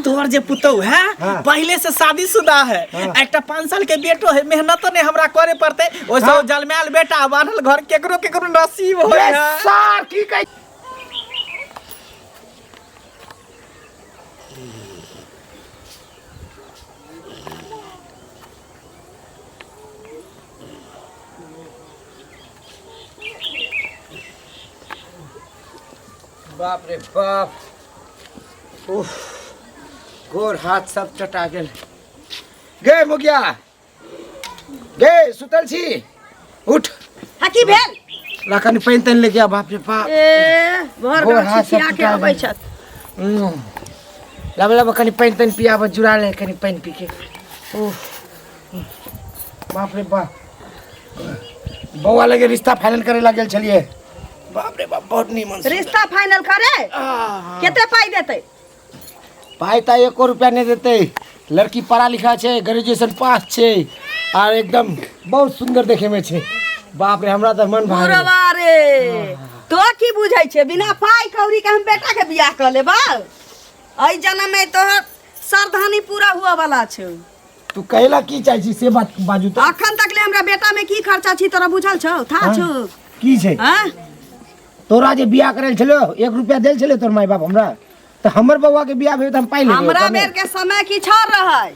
तोहर जे पुतहु है हाँ। पहले से शादीशुदा है। हाँ। एकटा 5 साल के बेटो है, मेहनत नहीं हमरा करे पड़ते। ओइसे हाँ। ओ जलमायल बेटा बान्हल घर केकरो केकरो नसीब होय बे है। सार की कहै बाप रे बाप, उफ, गोर हाथ सब चटा गेल। गे मुगिया गे, सुतल छी? उठ। हाँ, की भेल? ला कनि पानि तानि लेके आ। बाप रे बाप, ए भर गोर गाँव हाथ सब छिछिया के टुटा अबै गेल। छथि। लाब लाब, कनि पानि तानि पियाब, जुड़ा ले कनि पानि पी के। उफ, बाप रे बाप, बौआ लगे रिश्ता फाइनल करे ला गेल छलियै। बाप रे बाप, बहुत नीमन से। रिश्ता फाइनल करे कते पाइ देतै? पाइ तऽ एको रुपया नहि देतै। लड़की पढ़ा लिखा छै, ग्रेजुएशन पास छै आर एकदम बहुत सुंदर देखे में छै। बाप रे, हमरा तऽ मन भा गेलै। बुढ़वा रे, तो की बुझै छै बिना पाइ कौड़ी के हम बेटा के बियाह कऽ लेबै? एहि जन्म में तोहर सरधानी पूरा हुआ वाला छौ। तू कहला की चाहै छी से बात बाजू तऽ। अखन तक ले हमरा बेटा में की खर्चा छी तोरा बुझल छौ? था छौ? की छै? हाँ? तोरा जे बियाह करल छलो, 1 रुपया देल छलै तोर माय बाप हमरा? तऽ हमर बौआ के बियाह भेल तऽ हम पाइ लेबै हमरा ओकरा ने? बेर के समय की छल रहै।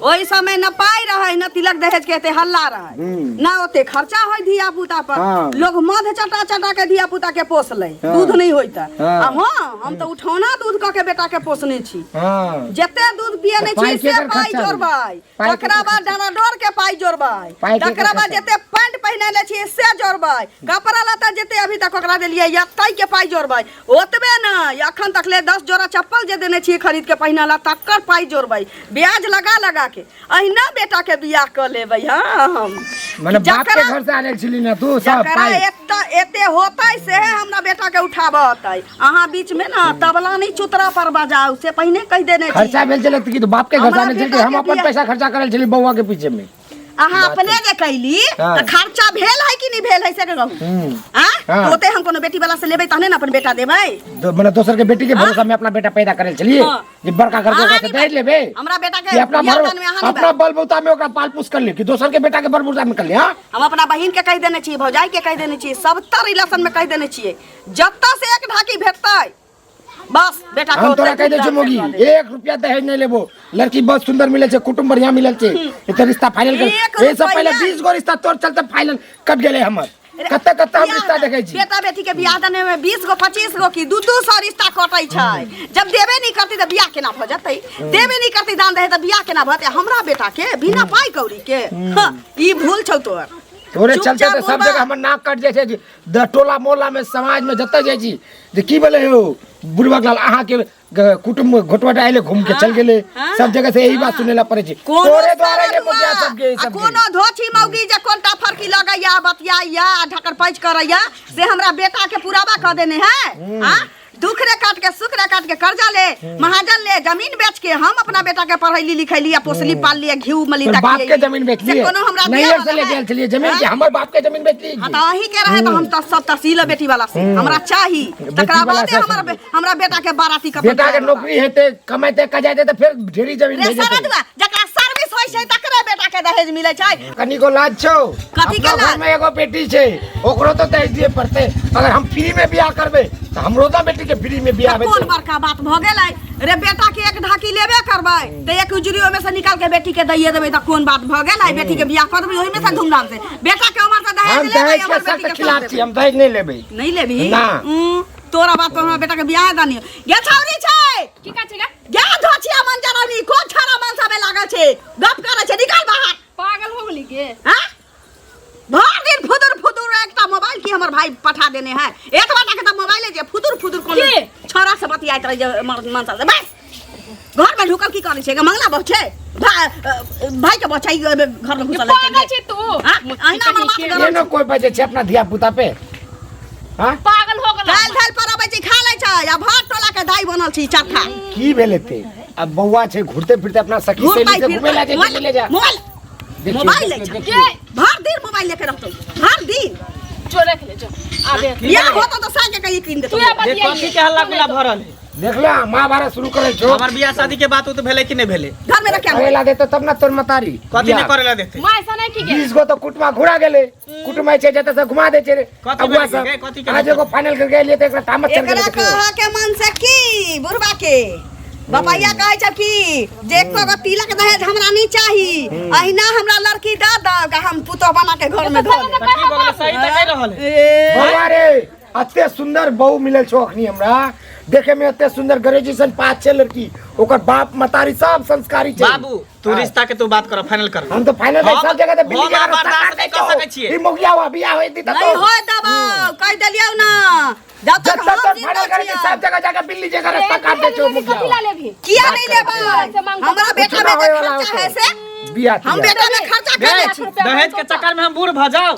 ओहि समय न पाइ रहै, न तिलक दहेज के एते हल्ला रहै, न ओते खर्चा होय धिया पुता पर। लोग मध चटा चटा के धिया पुता के पोसलै। दूध नहीं होइत। आ हाँ, हम तऽ उठौना दूध कऽ के बेटा के पोसने छी। जते दूध पियने तऽ पाइ छी से केकर पाइ खर्चा भेलै? जोड़बै। पाइ तकरा केकर बाद डराडोर के पाइ जोड़बै। पाइ केकर तकरा बाद खर्चा? जते पैंट पहिनले छियै से जोड़बै, कपड़ा लत्ता जते अभी तक ओकरा देलियै या तै के पाइ जोड़बै। ओतबे नहि, अखन तक ले 10 जोड़ा चप्पल जे देने छियै खरीद के पहिना ला, तकर पाइ जोड़बै, ब्याज लगा लगा के अहिना बेटा के बियाह कऽ लेबै। हाँ, हम मने बाप के जकरा घर से आनल छली ना तू सब जकरा पाइ? एते एते होतै से हमरा बेटा के उठाबऽ अतै। अहाँ बीच में ना तबला नहीं चुतरा पर बजाउ, से पहिने कहि देने छी। खर्चा भेल छलै तऽ की तू बाप के घर से हमरा आनल छली? बेटा हम के अपन बियाह- पैसा खर्चा करल छली बौआ के पीछे में। अहाँ अपने जे कैली तऽ खर्चा भेल है कि नहीं भेल है से कहू। आ हाँ। तो ओते हम कोनो बेटी वाला से लेबै तहने ने अपन बेटा देबै। मने दोसर के बेटी के भरोसा में अपना बेटा पैदा करल छलिए? हाँ। जे बड़का घर के अहाँ ओकरा से नहीं दहेज लेबै हमरा बेटा के कि अपना बियाह भरो दान में अहाँ नहीं अपना बलबूता में ओकरा पाल पोस कर ले कि दोसर के बेटा के बलबूता में कर ले? हाँ, हम अपना बहिन के कहि देने छियै, भौजाई के कहि देने छियै, सबतर रिलेशन में कहि देने छियै, जतऽ से एक ढाकी भेटतै बस बेटा के हम तोरा ओतै कहि दै छियौ दूध मोगी, दऽ देबै। 1 रुपया दहेज नहीं लेबो। लड़की बहुत सुंदर मिले छै, कुटुंब बढ़िया मिलल छै, एते रिश्ता फाइनल कर। एक ए सब पहिले रुपैया। 20 गो रिश्ता तोर चलते फाइनल कट गेलै हमर। कते कते हम बियाह रिश्ता देखै छी। बेटा बेटी के बियाह देने में 20 गो 25 गो की 200 रिश्ता कटै छै। जब देबे नहीं करती तऽ बियाह केना भऽ जेतै? देबे नहीं करती दान दहेज तऽ बियाह केना भऽ जेतै हमरा बेटा के बिना पाइ कौड़ी के? हँ, ई भूल छौ तोहर। तोरे चलते चुपचाप तऽ सब बुढ़बा। जगह हमर नाक कट जाइ छै जे टोला मोहल्ला में, समाज में जतऽ जाइ छी जे की भेलै यौ बुढ़बक लाल, अहाँके कुटुम्ब घोटवट आइले, घूम के चल गेलै। सब जगह से यही बात सुने ला पड़ै छै। कोनो तोरे द्वारा ये सरदुआ, मुखिया सबके ई आ सबके। कोनो धोछी मौगी जे कोनटा फरकी लगैया, बतियाइया, ढकर पैच करैया, से हमरा बेटा के पुरावा कऽ देने है। आ दुख रे काट के, सुख रे काट के, कर्जा ले, महाजन ले, जमीन बेच के हम अपना बेटा के पढ़ैली लिखैली आ पोसली पालली आ घी मली तोर तक बाप के जमीन बेचलिए? से कोनो हमरा नहीं दिया से ले वाला गेल है? छलिए जमीन के? हमर बाप के जमीन बेचलिए? हाँ, तऽ अहीं के रहे तऽ हम तऽ सब तहसील बेटी वाला से हमरा चाही, तकरा वाला बादे से हमर हमरा बेटा के बाराती कपड़ा। बेटा के नौकरी हेतै, कमेतै कजाइते तऽ फेर ढेरी जमीन रे भे जेतै। सरदुआ, जकरा सर्विस होइ छै तकरे बेटा के दहेज मिलै छै। कनिको लाज छौ? कथी के अपना लाज? घर में एगो बेटी छै, ओकरो तो दहेज दिए पड़तै। अगर हम फ्री में बियाह करबै तऽ हमरो तऽ बेटी के फ्री में बियाह कोन हेतै। बड़का बात भऽ गेलै रे? बेटा के एक ढाकी लेबे करबै तऽ एक उजरी ओहिमे से निकाल के बेटी के दैये देबै तऽ कोन बात भऽ गेलै? बेटी के बियाह कऽ देबै ओहिमे से धूमधाम से। बेटा के उमर से दहेज हम लेबै, दहेज के हमर बेटी सख्त के खिलाफ सब छी, हम दहेज नहीं लेबै। नहीं लेबही? ना। तोरा बात पर हमरा बेटा के बियाह दानी गे छौरी छै। की काज छै गे? गे धोछिया मन जरौनी, कोन छाड़ा मन सबे लागल छै गप करै छै, निकाल बाहर। पागल हो गेली गे? हाँ? भर दिन फुदुर फुदुर। एकटा मोबाइल की हमर भाई पठा देने है, एतबा टाके तऽ मोबाइल जे फुदुर फुदुर कोन के? छौड़ा से बतियाइत रहे जे मनसा से। बस घर में ढुकल की करै छै गे? मंगला बहु छै, भाई के बचाई घर में घुसल पागल छै तू? हाँ? अहिना हमर माथ गरम एनो कोई बजे छै अपना धिया पुता पे? हाँ, पागल हो गेल। दालि धालि पर अबै छै, खा लै छै आ भात टोला के दाइ बनल छै चरखा। की भेल एते? अब बौआ छै, घुरते फिरते अपना सखी घूरतै सहेली से घूमे ला फिरतै छै, दिल्ली ले जा। मोबाइल देखियौ, मोबाइल लै देखियौ, छै। देखियौ। भर दिन मोबाइल लेके रहतौ भर दिन। जो रख ले, जो आबे। बियाह होतो तऽ साँझ के कहीं कीन देतौ। तू ये कथी के हल्ला गुल्ला भरल है? देख ले महाभारत शुरू करे छो। हमर बियाह शादी के बात तो भेलै कि नहीं भेलै? घर में रखे करेला देतो तब ना तोर मतारी। कथी नहीं करेला देते? मां ऐसा नहीं की गे। 20 गो तो कुटमा घुरा गेलै। कुटुमा छै जतऽ से घुमा दै छै रे। कथी अगुआ भेलै सब गे? कथी के आज एगो फाइनल करके एलियै तऽ एकरा तामस चढ़ एकरा गेलै। कह के मन से की बुढ़बा के बपैया कहै छै कि जे एको गो तिलक दहेज हमरा नहीं चाही, अहिना हमरा लड़की दऽ दऽ हम पुतोह बना के घर में धऽ लेब। तऽ की भऽ गेलै? सही तऽ कहि रहल है। ए, बौआ रे एते सुंदर बहू मिलल छौ अखनी हमरा, देखे में एते सुंदर, ग्रेजुएशन पास छै लड़की, ओकर बाप मतारी सब संस्कारी छै। बाबू तू रिश्ता के तू बात कर, फाइनल कर। हम तो फाइनल सब जगह ते बिल्ली हम के रास्ता बर्दाश्त काट नहीं दै कर छौ। सकै छियै। ई मोगिया हुआ बियाह होई दी त नहीं होय देबौ, कहि देलियौ ना। जब तक जब तक हम तोर जिंदा फाइनल करे छियै। सब जगह जाके बिल्ली जगह रास्ता काट दै छौ मोगिया। कथी ला लेबही? किया नहीं लेबै? हमरा बेटा कुछ ना में होए वाला खर्चा है होतौ। से बियाह हम तियाह। बेटा में खर्चा कर छी। दहेज के चक्कर में हम बूढ़ भ जाओ,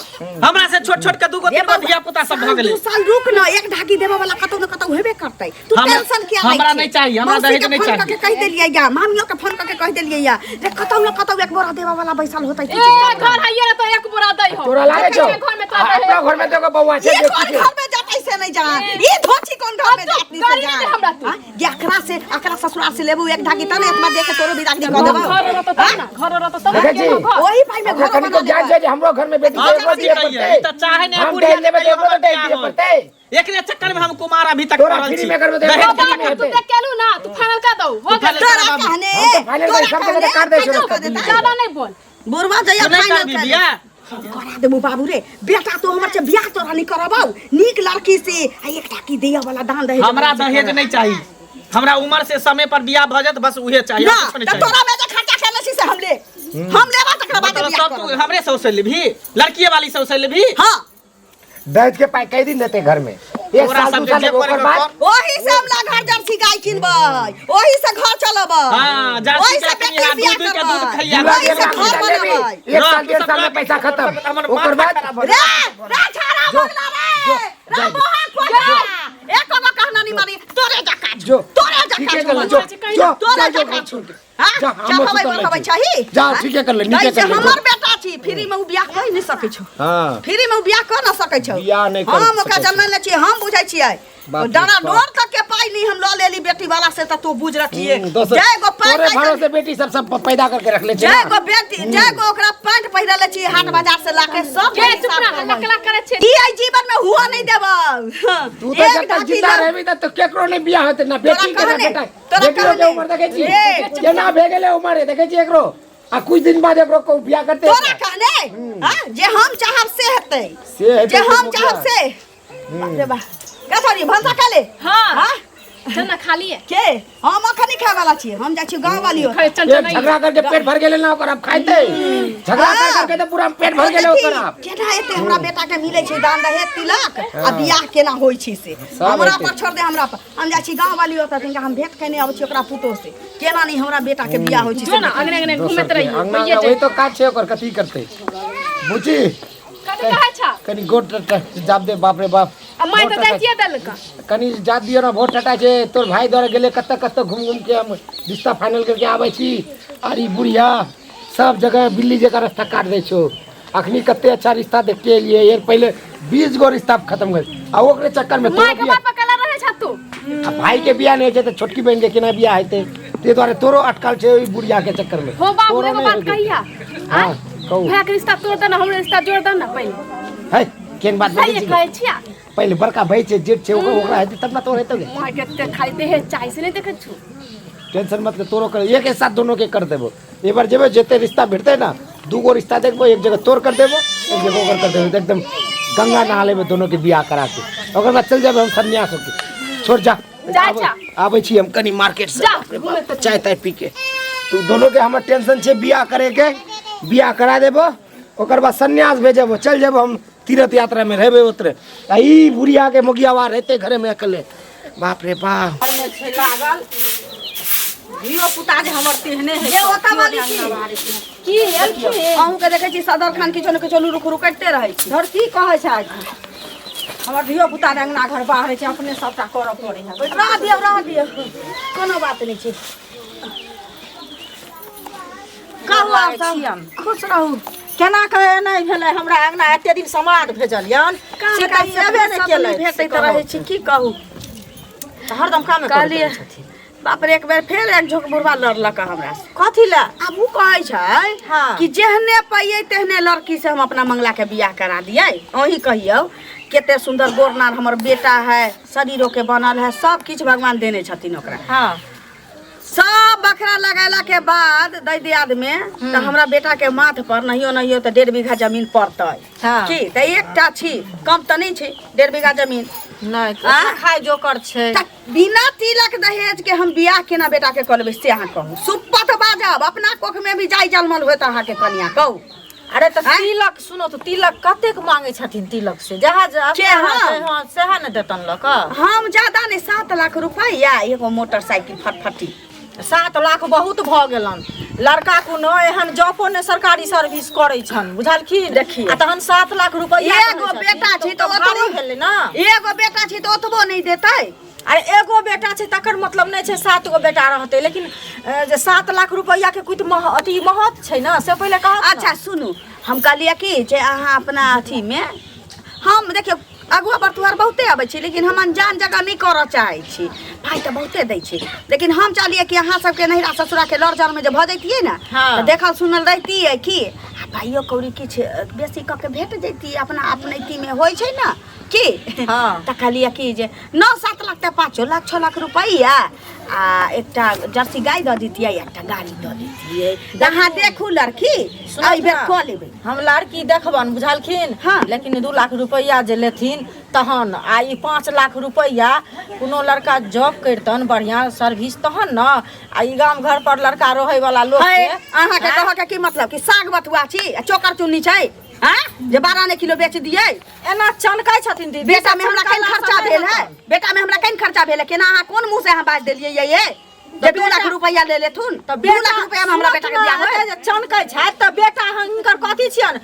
हमरा से छोट छोट के दूगो तीन गो धिया पुता सब भ गेलै। 2 साल रुक न, एक ढाकी देबे वाला कतौ न कतौ हेबे करतै। तू टेंशन किया लै हमरा छी? नहीं चाहिए, हमरा मौसी दहेज के नहीं फोन चाहिए। करके कहि देलियै या मामियो के फोन करके कहि देलियै या रे कतौ न कतौ एक बोरा देबे वाला बैसल होतै। ए घर हइए ना तो एक बोरा दै हो। तोरा लागे छौ? घर में तो दहेज। अपना घर में तो एगो बौआ छै, ये देखी कोन छै। घर में जातै से नहीं जान, ई धोछी कोन घर में अब तो जातनी से गाली नहीं दे जान। हमरा तू। हाँ? जे अकरा से अकरा ससुराल से लेबू एक ढाकी तने एतबा दे के तोरो बिदागरी कऽ देबौ। घर रहतो तब ना, घर रहतो तब ना। देखै छी? ओही पाई में ओकरा घर कनिको बना ज्ञान लेबै। छै जे हमरो घर में बेटी हाँ, छै, ओकरो कथी दिए कहियै? पड़तै। ई तऽ चाहे नहि हम बुढ़िया दहेज लेबै तऽ कहियो ओकरो हमर दहेज बियाह दिए होय। पड़तै। एकरे चक्कर में हम कुमार अभी तक तोरा पड़ल फ्री छी। में करबै तऽ दहेज एगो के फ्री में चक्कर तू देख के एलू ना, तू फाइनल कर दऊ, हो गेलै। तोरा बाबू। कहने, हम तऽ फाइनल तोरा करि, सब जगह कहने, तऽ काट दै छौ फाइनल रास्ता कऽ देतै। ज्यादा नहीं बोल। बुढ़वा जइया तू नहीं फाइनल करबी कर बियाह? करा देबू बाबू रे बेटा, तो हमर से बियाह तोरा नहीं करबाउ नीक लड़की से, आ एक टाकी दिया वाला दान दहेज हमरा दहेज नहीं चाहिए, हमरा उम्र से समय पर बियाह भ जात बस उहे चाहिए, ना और कुछो नहीं त चाहिए। तोरा में जे खर्चा केने छी से हम ले, हम लेबा तकरा बाद मतलब बियाह सब तू करब। हमरे से लेबही, लड़कीए वाली से लेबही। हां दहेज के पाई कई दिन देते घर में, एक तोरा साल सब दू साल जे ओकर करे के बाद कर। ओही से हमरा घर जर्सी गाय किनबै, ओही से घर चलेबै। हाँ, जर्सी ओही से गाय बेटी किनिहा, बियाह दूध के दूध करबै, खइया। ओही से दूध घर के लेबी, बनेबै। एक साल रह, डेढ़ तू साल में सब पैसा खत्म, हमर ओकर माथा बाद खराब हो रे रे छाड़ा बगला रे रे मोहन पोता, एको गो कहना नहीं मानी, तोरे जका जो तोरे जका ठीके कर ले, जो जो तोरे जा, जो जका घर छोड़ के। हाँ? जा, हमरो चढ़ाबै सुतल बढ़ाबै रहै छी। चाही? जा, हाँ? ठीके कर ले, नीचे तै से कर ले। हमर बेटा छी, फ्री में उ बियाह कहि नहीं सकै छौ। हाँ। फ्री में उ बियाह कर न सकै छौ। बियाह नहि कर हम ओकरा सकै छौ। जनमैले छियै, हम बुझै छियै। बाप रे डरा बाप। डोर तक के पाइ नहीं हम लऽ लेली बेटी वाला से त तू बुझ रखिए। दोसर- जय गो पाइ तोरे पाइ भरोसे बेटी सब सब पैदा करके रखले छै जय ना। गो बेटी, जय गो ओकरा पैंट पहिरले छी हाट बाजार से लाके सब के हिसाब चुप रह, करबै। हल्ला कला करै छै। की एहि जीवन में हुआ नहीं देबौ। तू तो एक जब तक ढाकी जिंदा लऽ- रहबी तब तो केकरो नहीं बियाह होते ना तोरा बेटी के ना कहने, बेटा। तोरा बेटियों के कहने। उम्र देखै छी ए। केना भे गेलै उम्र देखै छी एकरो, आ कुछ दिन बाद एकरो को बियाह करते। तोरा कहने, हाँ, जे हम चाहब से हेतै। से हेतै जे हम तो चाहब से। बाप रे बाप। का छोरी, भनसा खा ले। हाँ। हाँ? चल ना खा लिए। के? हम अखन खाय वाला छियै, हम जाइ छी गाँव वाली ओतऽ। खाइ चल एक चल नहीं। झगड़ा करके पेट भर गेलै ना ओकर, अब खाइते झगड़ा कर करके तो पूरा पेट भर गेलै ओकर। अब केना एते हमरा बेटा के मिलै छै दान दहेज तिलक आ बियाह केना होइ छै से सब हमरा हेतै। पर छोड़ दे, हमरा पर। हम जाइ छी गाँव वाली ओतऽ, तिनका हम भेंट केने अबै छी ओकरा पुतोह से, केना नहीं हमरा बेटा के बियाह होइ छै जो से ना अंगने अंगने घूमैत रहिए। अंगना होइए वही तो काज छै ओकर, कथी करतै बुची? कथी कहै छा? कनी गोट जाब दे, बाप रे बाप। आ माय तऽ जाइतिये देलक। कनी जा दियो ना, बहुत टटा छै तोर भाई द्वारा गेलै कतऽ कतऽ घूम घूम के हम रिश्ता फाइनल करके आबै छी। आर ई बुढ़िया सब जगह बिल्ली जकाँ रास्ता काट दै छौ। अखनी कते अच्छा रिश्ता देख के एलियै, एर पहिले 20 गो रिश्ता खत्म भेल आ ओकरे चक्कर में माय के बाप कला रहै छा तू। आ भाई के बियाह नहीं होइ छै तऽ छोटकी बहिन के केना बियाह हेतै, ताहि दुआरे तोरो अटकल छै ओहि बुढ़िया के चक्कर में। हो बाबू तोरो एगो नहि बात होइतै। कहिया? हाँ, कहू। भाई के रिश्ता तोड़ दे ना, हमरो रिश्ता जोड़ दे ना पहिले। है केहन बात बजै सही छी? कहै छिया। पहिले बड़का भाई छै, जेठ छै, ओकरा ओकरा हेतै तब ना तोर हेतौ गे। माय के ते खाली देहे चाही से नहीं देखै छु। टेंशन मत ले, तोरो कर एक साथ दोनों के कर देबो। एक बार जेबे जेते रिश्ता भेटतै ना, दूगो रिश्ता देखबो, एक जगह तोर कर देबो, एक जगह ओकर कर देबो, एकदम गंगा नहा लेबे दोनों के बियाह करा के। ओकर बाद चल जेबे हम सन्यास होके। छोड़ जा। जा, जा। आबै छी हम कनी मार्केट से। जा, बाप रे बाप, चाय ताय पी के। तू दोनों के हमर टेंशन छै बियाह करे के, बियाह करा देबो, ओकर बाद सन्यास भेजबो, चल जेबो हम तीर्थ यात्रा में रहबे ओतरे। आ ई बुढ़िया के मोगियावा रहते घरे में अकेले। बाप रे बाप। घर में छै लागल धियो पुता जे हमर तेहने है। जे ओतऽ वाली छी। की एलखिन? अहूँ के देखै छी सदर खान किछो ने किछो लुरुक रुकैते रहै छी। धर की कहै छै आज हमर धियो पुता अंगना घर बाहर छै, अपने सबटा करऽ पड़ै है। रह दियौ, रह दियौ, कोनो बात नहि छै। कहू आब सब खुश रहू। केना के नहि भेलै हमरा अंगना एते दिन समाद भेजलियन काम से तऽ काज एबे नहि सब केलै। भेटैत रहै छै, की कहू। तऽ हरदम कामे करैत कहलियै रहै छथिन। बाप रे, एक बेर फेर एक झोक बुढ़वा लड़लक हमरा से। कथी लए? आब ओ कहै छै हाँ। कि जेहने पाइयै तेहने लड़की से हम अपना मंगला के बियाह करा दियै। अहीं कहियौ कते सुंदर गोरनार हमर बेटा है, शरीरो के बनल है, सब किछु भगवान देने छथिन ओकरा। हाँ। सब बखरा लगेला के बाद दै दियाद में तऽ हमरा बेटा के माथ पर नहियो नहियो तऽ 1.5 बीघा जमीन पड़तै। हाँ। की तऽ एकटा छी, कम तऽ नहि छै 1.5 बीघा जमीन। नहि, आ? खाय जोकर छै। तऽ बिना तिलक दहेज के हम बियाह केना बेटा के कऽ लेबै से अहाँ कहू। सुपथ बाजब, अपना कोख में भी जाय जलमल होत अहाँ के कनिया कहू। अरे तऽ आँय? तिलक सुनो तऽ तिलक कतेक मांगे छथिन तिलक से? जहाँ जे के हाँ? हाँ, सएह ने देतन लऽ कऽ। हम ज्यादा नहीं, 7 लाख रुपया एगो मोटरसाइकिल फटफटी। 7 लाख बहुत भऽ गेलन। लड़का कोनो एहन जॉबो ने सरकारी सर्विस करै छन, बुझलखिन? देखिए। आ तहन 7 लाख रुपया एगो कहै छथिन, बेटा छी तऽ भारी ओतबो भेलै ने। एगो बेटा छी तऽ ओतबो नहि देतै। अरे एगो बेटा छै तकर मतलब नहि छै 7 गो बेटा रहतै, लेकिन जे 7 लाख रुपया के कुछ अथी महत्व छै ने, से पहिले कहत ने। अच्छा सुनू, हम कहलियै कि जे अहाँ अपना अथी में हम देखियौ अगुआ बरतुआर बहुते अबै छै, लेकिन हम अनजान जगह नहि करऽ चाहै छी। पाइ तऽ बहुते दै छै, लेकिन हम चाहलियै कि अहाँ सबके नैहरा ससुरा के लड़ जड़ में जे भऽ जैतियै ने, हाँ। तऽ देखल सुनल रहितियै कि आ पाइयो कौड़ी किछु बेसी कऽ के भेट जैतियै, अपना अपनैती में होइ छै ने की। हाँ। तऽ कहलियै कि जे 9-7 लाख तऽ 5 लाख 6 लाख रुपैआ आ एकटा जर्सी गाय दऽ दितियै, एकटा गाड़ी दऽ दितियै। तऽ अहाँ देखू लड़की, सुनू एहि बेर ने। कऽ लेबै। हम लड़की देखबन, बुझलखिन? हाँ। लेकिन 2 लाख रुपैआ जे लेथिन तहन, आ ई 5 लाख रुपैआ कोनो लड़का जॉब करितन बढ़िया सर्विस तहन न। आ ई गाम घर पर लड़का रहै वाला लोक है, के, अहाँके आँय? कहऽ के की मतलब कि साग बथुआ छी आ चोकर चुन्नी छै? हाँ? जे 12 ने किलो बेच दियै। एना चनकै छथिन दीदी। बेटा में हमरा चनकला केन खर्चा से भेल नहि है? हेतनि। बेटा में हमरा केन खर्चा भेल है? केना अहाँ कोन मुंह से अहाँ बाजि देलियै ये ये? जे 2 लाख रुपया ले लेथुन, तऽ 2 लाख रुपया में हमरा बेटा के बियाह होय। जे चनकै छथि तऽ बेटा हिनकर कथी छियनि?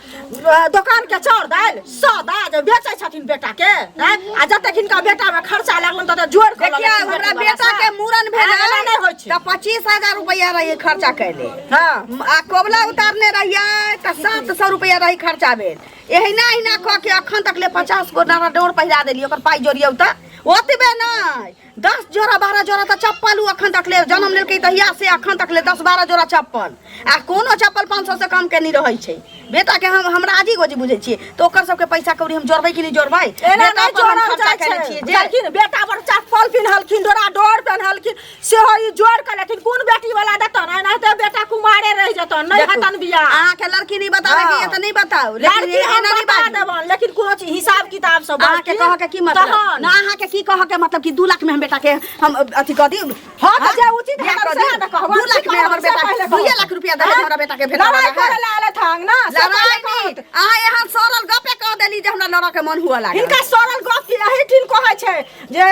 दोकान के चाउर दालि सौदा जे बेचै छथिन बेटा के, आँय? आ जतेक हिनका बेटा में खर्चा लागलन तते जोड़ कऽ देखियौ, लेलखिन हमरा बेटी बेटा वाला के मूड़न भेल एना नहि होइ छै। तऽ 25,000 रुपया रहियै खर्चा कैले। हाँ। आ कोबला उतारने रहियै तऽ 700 रुपया रही खर्चा भेल। एहिना एहिना कऽ के अखन तक ले 50 गो नारा डोर पहिरा देलियै, ओकर पाइ जोड़ियौ तऽ ओतबे नहि, 10 जोड़ा 12 जोड़ा तऽ चप्पल उ अखन तक ले जन्म लेलकै तहिया से अखन तक ले 10-12 जोड़ा चप्पल, आ कोनो चप्पल 500 से कम के नहि रहै छै। बेटा के हम राजी गोजी बुझै छियै, तऽ ओकर सबके पैसा कौड़ी हम जोड़बै कि नहि जोड़बै? एना बेटा नहि पर हम जोड़ल खर्चा जाइ केने छै। छियै जे। बुझलखिन? बेटा पर चप्पल पिन्हलखिन, डोरा डोर पेन्हलखिन, सेहो ई जोड़ कऽ लेथिन। कोन बेटी वाला देतन? एनाहिते बेटा कुमारे रहि जेतन, नहि देखू, हेतन बियाह। अहाँके लड़की नहि बताबै के हाँ। ये तऽ नहि बताउ, लेकिन लड़की हम एना नहि बता बाजू। देबन, लेकिन कोनो चीज हिसाब किताब से अहाँके बाजथिन, कहऽ के की मतलब? तहन। ना, अहाँके की कहऽ के मतलब कि 2 लाख में हम बेटा के हम अथी कऽ दी? हाँ, तऽ जे उचित बियाह हेतन कऽ सएह दी? ने कहब। 2 लाख में हमर से बेटा पहिले कहब। 2 लाख रुपया दहेज हाँ? हमरा बेटा के भेटऽ लड़ाई वाला है। करै लए आयल थांग ना, से लड़ाई पहिले नहि। कहत। अहाँ एहन सरल गपे कह देली जे हमरा लड़ऽ के मन हुअ लागल। हिनका सरल गप की एही ठिन कहै छै जे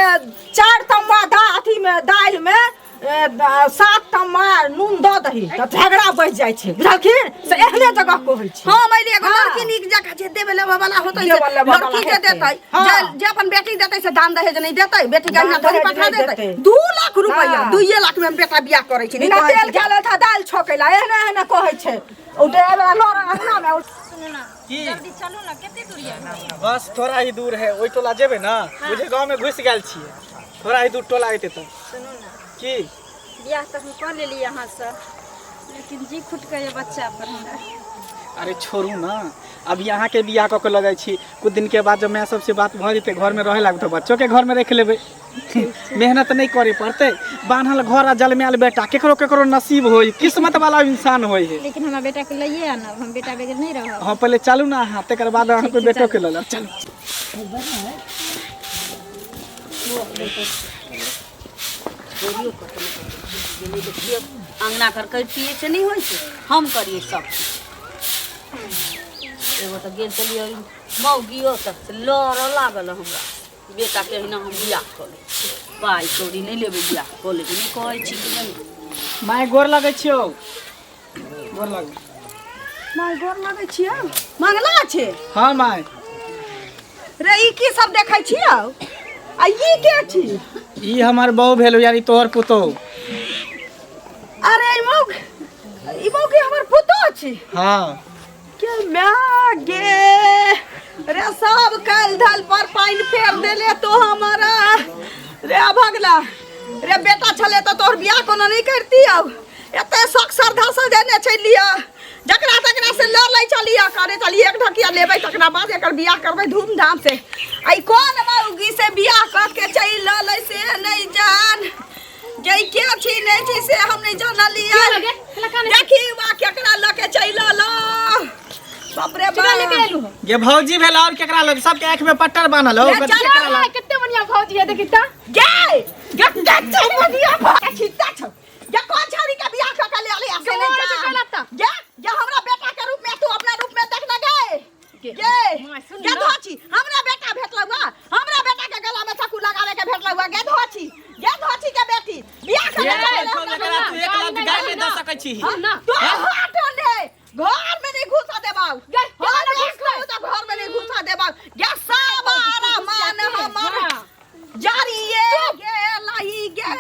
4 तम्मा दा अथी में दालि में 7 तम्मा नून दऽ दही तऽ झगड़ा बढ़ि जाइ छै, बुझलखिन? से एहने जगह कहै छै। हाँ, मानि लिअ एगो हाँ। लड़की नीक जकाँ जे देबे लेबे वाला होतै से देबे लेबे वाला लड़की जे हेतै। देतै, हाँ। जे अपन बेटी देतै से दान दहेज नहि देतै, बेटी के अहिना दान थोड़ी दहेज पठा नहि देतै। देतै। 2 लाख रुपया, हाँ। 2 लाख में हम बेटा बियाह करै छी, नहि बिना कहै तेल छी। खा लेलथि दालि छौंकै ला, एहने एहने कहै छै। ओ ड्राइवर लड़ अंगना में। सुनू ना, की? जल्दी चलू ना, कते दूर ये? बस थोड़ा ही दूर है, ओहि टोला जेबै ना, बुझे गाँव में घुसि गेल छियै, थोड़ा ही दूर टोला एतै तऽ। सुनू ना। की? बियाह तऽ हम कऽ लेली अहाँ से, लेकिन जी खुटके ये बच्चा पर हमरा। अरे छोड़ू ना, अभी अहाँके बियाह कऽ के लऽ जाइ छी, कुछ दिन के बाद जब माय सबसे बात भऽ जेतै, घर में रहे लागू तऽ बच्चो के घर में राखि लेबै, मेहनत नहि करे पड़तै। बान्हल घर आ जलमायल बेटा केकरो केकरो नसीब होई, किस्मत वाला इंसान होई है। लेकिन हमरा बेटा के लइए आनब, हम बेटा बगैर नहीं रहब। हाँ, पहले चलू ना अहाँ, तकर बाद अहाँके बेटो के लऽ लेब। चलू। अंगना घर करितियै से नहि होइ छै, हम करियै सब किछु। एगो तऽ गेल छलियै मौगियो तऽ से लड़ऽ लागल हमरा, बेटा के अहिना हम बियाह कऽ लै छी, पाइ कौड़ी नहि लेबै, बियाह कऽ लेबै, नहि कहै छी कि नहि। माय गोर लगै छियौ। गोर लगू। माय गोर लगै छियौ। मंगला छै? हाँ माय। रे ई की सब देखै छियौ? आ ई के छी? ई हमर बहू भेल, यानी तोहर पुतोहु। अरे ई मौग, ई मौगी हमर पुतोहु छी? हाँ। के my गे, रे सब काल्हि धल पर पानि फेर देले तो हमारा। रे अभगला रे बेटा छले तऽ तोहर बियाह कोनो नहि करती अब एते शौक श्रद्धा से देने छलियै जकरा तकरा से लऽ लै छलियै करे छलियै एक ढकिया लेबै तकरा बाद एकर बियाह करबै धूमधाम से आ ई कोन मौगी से बियाह कऽ के चलि लऽ लै से नहि जान गे के छी नहि छी से हम नहि जानलियै गे केला काने देखी बा केकरा लऽ के चलि अलो बाप रे केकरा लेके बाप एलू हो गे भौजी भेल और केकरा लग सबके आँख में पट्टर बान्हल हो रे चल केकरा लग कते बढ़िया भौजी है देखी ता गे गे के छौ बढ़िया भा खिता छौ गे कोन छौरी के बियाह कऽ के ले अली से गे, नहि मोर से जान गलत। गे गे हमरा बेटा के रूप में तू अपना रूप में देख ना गे गे, गे माय, सुन गे ना। धोची हमरा बेटा भेटल हुआ हमरा बेटा के गला में चाकू लगावे के भेटल हुआ गे धोची गे धोची के बेटी बियाह कऽ के ये चल छौ जकरा तू एक लाख गाय नहि दऽ सकै छी सुन ना तो हट ने घर में नहीं घुसा देबाऊ गे, केना हम नहि घुसतै? तो घर में नहीं घुसा देबाऊ गे सब आरामान हमर हाँ। जारिये गे लाई गे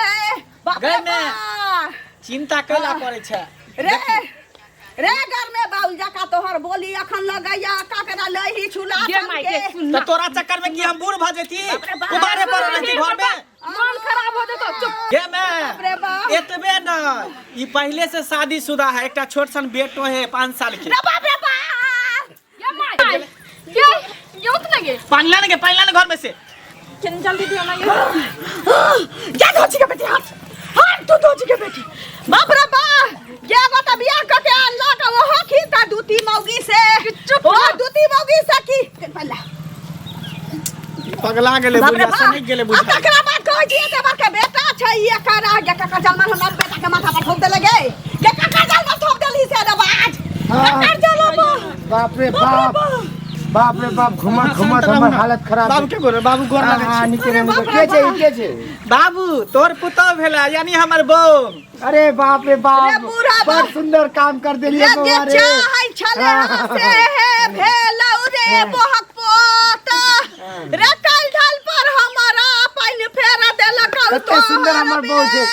बाप रे गे मैं। बा। चिंता कैला करै छै रे रे घर में बाउल जका तोहर बोली अखन लगैया काकरा लही छुला गे माय गे के सुन तऽ ना तोरा चक्कर में की हम बूढ़ भऽ जेती रे बाप। कुमारे पर रहती घर में मन खराब हो जेतो चुप गे मैं रे बाप। एतबे न ई पहले से शादीशुदा है एकटा छोट सन बेटो है 5 साल के रे बाप रे बाप गे माय गे गे उठ ना गे पानी लाने के पानी लाने घर में से केन जल्दी दियो ना ये क्या धोची के बेटी हाथ हाथ तू धोची के बेटी बाप रे बाप ये गो त बियाह क के अनलक ओहो खीता दूती मौगी से चुप ओ ना। दूती मौगी से की पल्ला पगला गेलै बाप रे बुढ़िया बाप सनकि गेलै आ बुढ़िया तकरा बाद कहै छियै जे बड़का बेटा छै एकर आ गे काका जलमन हमरा बेटा के माथा पर ठोक देले गे गे काका जलमन ठोक देली से दबाज काका जलमन बाप रे बाप बाप रे बाप घुमत घुमत हमर हालत खराब बाबू के गोर बाबू गोर हाँ, लागै हाँ, छी नीचे रहू। के छै ई के छै बाबू तोर पुतोह भेला यानी हमर बहू अरे बाप रे बाप रे बूढ़ा बड़ बाप। सुंदर काम कर देलिए रे बौआ रे चाहै छले से हे भेलौ रे बोहक पोता रे काल ढाल पर हमारा पानि फेर देलक कते सुंदर हमर बहू छै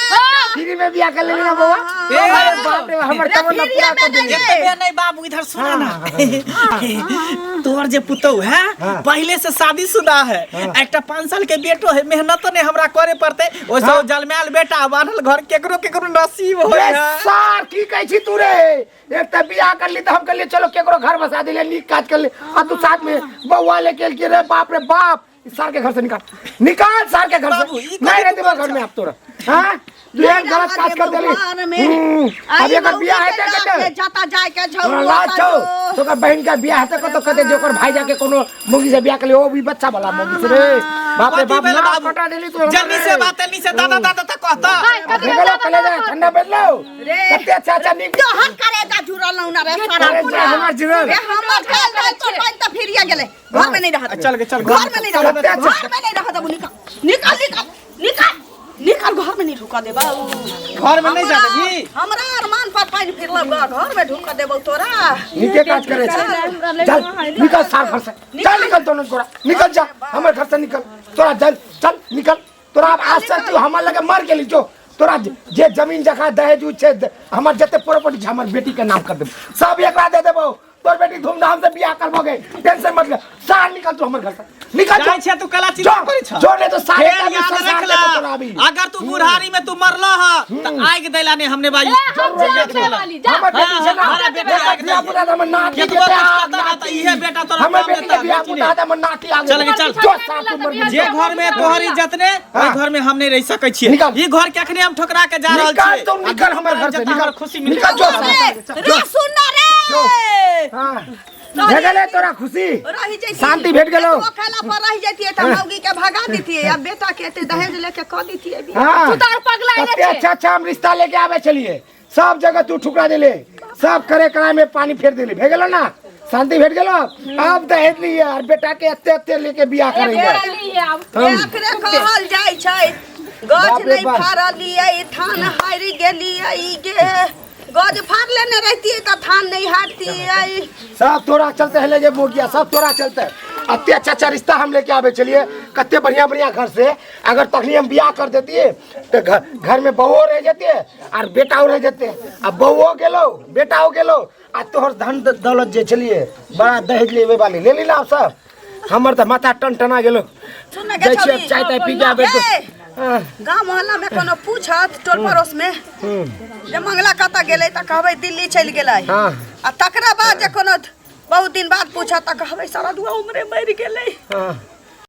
फ्री में बियाह कर लेली ना बौआ ए, अरे बाप रे हमर रे तमन्ना फ्रीये पूरा कर में देली नहीं एतबे नहीं बाबू इधर सुना ना तोहर जे पुतोह है हाँ। पहले से शादीशुदा है एकटा 5 साल के बेटो है मेहनत नहीं हमरा करे पड़ते ओइसे हाँ। जलमायल बेटा बान्हल घर केकरो केकरो नसीब होय रे है सार की कहै छी तू रे एक तऽ बियाह कर ली तऽ हम कहलिए चलो केकरो घर बसा दिले नीक काज कर ले आ तू साथ में बौआ लेके एलकी रे बाप रे बाप ई सार के घर से निकाल निकाल सार के घर बाबू, से ई नहीं कथी रहते तू घर में आप तोरा हां तू एक गलत काज कर देली अब एकर बियाह हेतै कते जाता जाय के तोरा लाज छौ तोकर बहन के बियाह हेतै कतौ कते जे ओकर भाई जाके कोनो मौगी से बियाह कर ले ओ भी बच्चा वाला मौगी से रे बाप रे कथी बाप भेल ना बाबू? कटा देली तू जल्दी से बात जल्दी से दादा दादा तक कहता भेगलो कलेजा ठंडा बैठलो रे। कते अच्छा अच्छा नीक तोहर करेजा जुड़ल ना रे सारा अरे जा हमर जुड़ल। रे हमर काल दाल पर पानि तऽ फिरिया गेलै घर में नहीं रहत चल गे, चल, घर में नहीं रहत कते अच्छा। घर में नहीं रहत अब निकल निकल निकल निकल निकल घर में नहीं ढुका देबा घर में नहीं जा देबी हमरा अरमान पर पानि फिरलौ गा घर में ढुका देबौ तोरा नीके काज करे छै चल निकल सार घर से चल निकल दोनों गोरा निकल जा हमर घर से निकल तोरा चल चल निकल तोरा अब आज से तू हमर लगे मर गेली जो तोरा जे जमीन जगह दहेज उज छै हमर जते प्रॉपर्टी छै हमर बेटी के नाम कर देब सब एकरा दे देबो तोर बेटी धूमधाम से बियाह करबो गे टेंशन मत ले सार निकल तू हमर घर से निकल जाइ छै तू कला चिंता जो करै छ जो नहीं तो सारे फेर का याद संसार रख ला देबो तोरा अभी अगर तू बुढ़ारी में तू मरल ह त आगि दैला ने हमने भाई हम आग दै वाली, जा। हमर बेटी छै ना हाँ, हमारा बेटी बेटा आग बियाह दै। पुता हमर नाती केतबो जेतै कुछ आग कहता ना त इहे बेटा तोरा हमर काम बेटी देता के बियाह बेटी पुता ने। हमर नाती आग चल गे, चल। जो सार तू मर गेली। जे घर में तोहर इज्जत ने ओहि हाँ। घर में हम नहीं रह सकै छियै निकल। ई घर के अखने हम ठोकरा के जा रहल निकल छियै तू निकल हमर घर से जतऽ निकल हमरा खुशी मिलतै। निकल जो रे रे सुन ना रे हाँ भे गेलै तोरा खुशी रही जैती शांति भेट गेलौ एतबो खेला पर रही जैती तऽ मौगी के भगा देतियै आ बेटा के एते दहेज लेके कऽ देतियै बियाह। हाँ तू तऽ आर पगला कते छै अच्छा अच्छा हम रिश्ता लेके आवे छलिए सब जगह तू ठुकरा देले सब करे कराय में पानी फेर देले भे गेलो ना शांति भेट गेलो अब दहेज लिए और बेटा के एते एते लेके बियाह करेंगे एकरे कहल जाइ छै गज बाप रे नहि बाप। फाड़लियै थान हारि गेलियै गे गज फाड़ लेने रहितियै तऽ थान नहि हारतियै सब तोरा चलते हेले जे मोगिया सब तोरा चलते अते अच्छा अच्छा रिश्ता हम लेके आवे चलिए कते बढ़िया बढ़िया घर से अगर तखनी हम बियाह कर देतिए तो घर घर में बहुओ रह जते और बेटाओ रह जते आ बहुओ गेलो बेटाओ गेलो आ तोहर धन दौलत जे छलिए बड़ा दहेज लेवे वाली ले ली ना आप सब हमर तऽ माथा टन टना गेलो सुन ने गे जाइ छियै छौरी। चाय ताय पी के आबै ए, गाँव मोहल्ला में कोनो पूछत टोल पड़ोस में जे मंगला कतऽ गेलै तऽ कहबै दिल्ली चलि गेलै। हाँ। आ तकरा बाद जे कोनो बहुत दिन बाद पूछत तऽ कहबै सारा दुआ उमरे मरि गेलै। हाँ।